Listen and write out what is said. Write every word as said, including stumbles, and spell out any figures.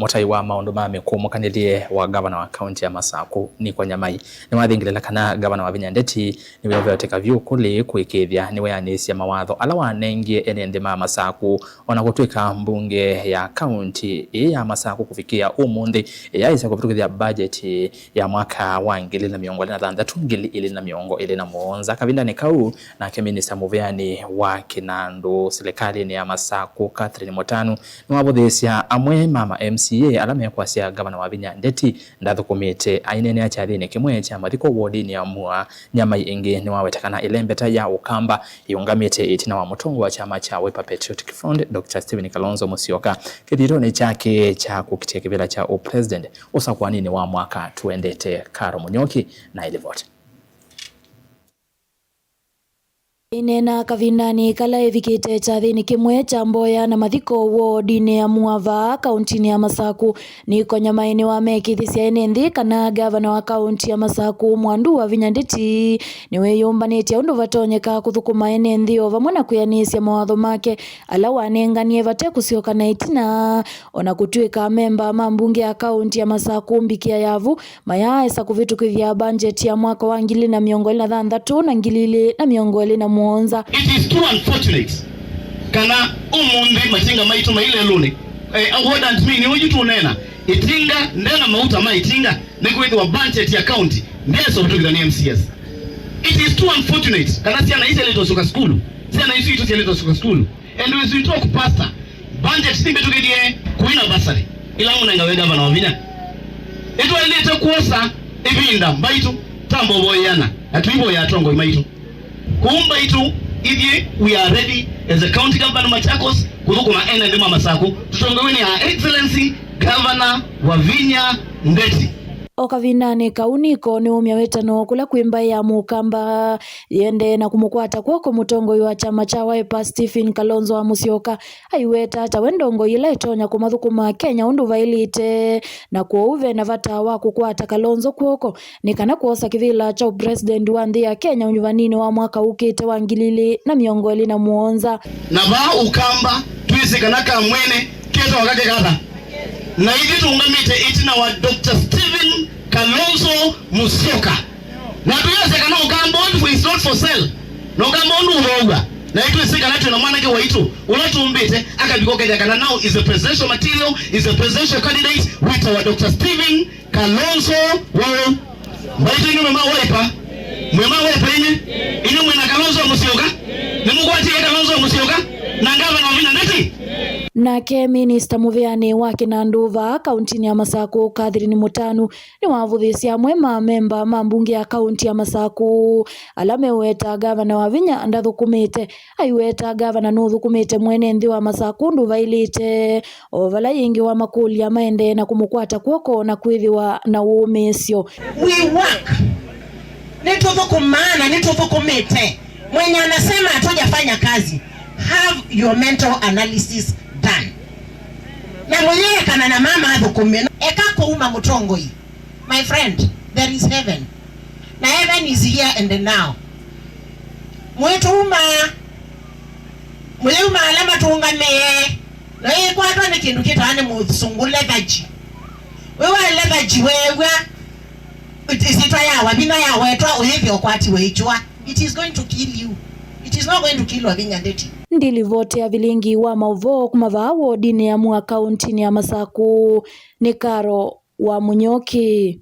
Mũtai wa maũndũ ma mĩkũmũkanĩlye wa ngavana wa kaunti ya Masaku, Nick Wanyamai, nĩwathingĩlĩla kana ngavana Wavinya Ndeti nĩweũveteka vyũ kũlĩ kũĩkĩĩthya nĩweanĩsya mawatho ala wanengie ene nthĩ ma Masaku, o na kũtw'ĩka mbunge ya kaunti ĩĩ ya Masaku kũvikĩa ũmũnthĩ ĩyaĩsa kũvĩtũkĩthya mbajeti ya mwaka wa ngili ilĩ na mĩongo ĩlĩ na thanthatũ, ngili ilĩ na mĩongo ĩlĩ na mũonza. Kavindanĩ kau, nake minista mũvĩanĩ wa kĩnandũ silikalĩnĩ ya Masaku, Catherine Mũtanu, nĩwavũthĩĩsya amwe ma ma M C A ala mekwasya ngavana Wavinya Ndeti ndathũkũmĩte. Aineenea kyathĩnĩ kĩmwe kya mathiko wodinĩ ya Mua, Nyamai ĩngĩ nĩwaweta kana ĩlembeta ya Ũkamba yĩũngamĩte ĩtina wa mũtongoi wa kyama kya Wiper Patriotic Front, Doctor Stephen Kalonzo Musyoka, kĩthitonĩ kyake kya kũkitĩa kĩvĩla kya ũpresident ũsakũaninĩ wa mwaka. Tũendete. Karo Mũnyoki na ĩlivoti. Ĩneena kavindanĩ kala ĩvikĩte kyathĩnĩ kĩmwe kya mboya na mathiko wodinĩ ya Mua vaa kauntinĩ ya Masaku, Nick Wanyamai nĩwamekĩthisya ene nthĩ kana ngavana wa kaunti ya Masaku, Mwandu Wavinya Ndeti, nĩwĩyũmbanĩtye ũndũ vatonyeka kũthũkũma ene nthĩ o vamwe na kwĩanĩsya mawatho make ala wanenganie vate kũsyoka na ĩtina. O na kũtw'ĩka amemba ma mbunge ya kaunti ya Masaku mbikĩa ya vu mayaaĩsa kũvĩtũkĩthya mbanjeti ya mwaka wa ngili na mĩongo ĩlĩ na thanthatũ na ngili ilĩ na mĩongo ĩlĩ na mũonza. It is too unfortunate kana ũmũnthĩ matinga maitũ mai lelũnĩ. Eh, what does mean? Nĩ ũyu tũneena. Ĩtinga, ndena mauta ma ĩtinga, nĩ kwĩthĩwa budget ya county ndĩesa kũtũkĩthwa nĩ M C As. It is too unfortunate kana syana isu syaletwa syoka sukulu, syana isu itũ syaletwa syoka sukulu. And as we talk, Pastor, budget nĩmbĩtũkĩthye kũina bursary ila mũnengawe gavana Wavinya. Nĩtwaĩlĩte kwosa ĩvinda mbaitũ ta mbovoyana na tũivoya atongoi maitũ. Kũu mbaitũ ithyĩ, we are ready as a county government Machakos kũthũkũma ene nthĩ ma Masaku tũtongoew'e nĩ Her Excellency Governor Wavinya Ndeti. O kavindanĩ kau, Nick nĩwaumya wĩtano kũla kwĩ mbaĩ ya Mũkamba yĩendee na kũmũkwata kw'oko mũtongoi wa kyama kya Wiper Stephen Kalonzo wa Musyoka, aiweta ta we ndongoi ĩla ĩtonya kũmathũkũma Akenya ũndũ vaĩlĩte, na kwoou ve na vata wa kũkwata Kalonzo kw'oko nĩ kana kwosa kĩvĩla kya ũpresident wa nthĩ ya Kenya ũnyuvaninĩ wa mwaka ũkĩte wa ngili ilĩ na mĩongo ĩlĩ na mũonza. Na vaa Ũkamba twĩsĩ kana kamwene ketawa kake katha. Na ithyĩ tũũngamĩte ĩtina wa Doctor Stephen Kalonzo Musyoka. Na twĩasya kana Ũkamba ũndũ is not for sale. Na Ũkamba ũndũ ũthoow'a. Na itwĩsĩ kana twĩ na mwanake waitũ ũla tũmbĩte akavika ũkethĩa kana now is a presidential material, is a presidential candidate, wĩtawa Doctor Stephen Kalonzo Wau. Mbaitũ inyuĩ mwĩ ma Wiper, mwĩ ma Wiper inyuĩ, inyuĩ mwĩ na Kalonzo Musyoka, nĩmũkwatie Kalonzo Musyoka na ngavana Wavinya Ndeti. Nake minista mũvĩanĩ wa kĩnandũ vaa kauntinĩ ya Masaku, Catherine Mũtanu, nĩwavũthĩĩsye amwe ma memba ma mbunge ya kaunti ya Masaku ala meũweta ngavana Wavinya ndathũkũmĩte. Aiweta ngavana nũthũkũmĩte mwene nthĩ wa Masaku ũndũ vaĩlĩte, o vala yĩngĩ wamakũlya maendee na kũmũkwata kw'oko na kwĩthĩwa na wũmĩĩsyo. We work. Nĩtũthũkũmaa na nĩtũthũkũmĩte. Mwenye anasema hatujafanya kazi, have your mental analysis done. Na mũyĩekana na mama athũkũme, eka kũuma mũtongoi. My friend, there is heaven. Na heaven is here and now. Mwĩtũuma, mũyĩuma ala matũngamĩe, na ĩkwatwa nĩ kĩndũ kĩtawa nĩ mũsũngũ lethargy. Wĩwa lethargy weew'a ĩsyĩtwa ya Wavinya yawetwa, ũyĩthĩa ũkwatiwe ĩkyũa. It is going to kill you. It is not going to kill Wavinya Ndeti. Ndilivoti ya vilingi wa maũvoo kuma vaa wodinĩ ya Mua kauntinĩ ya Masaku nĩ Karo wa Mũnyoki.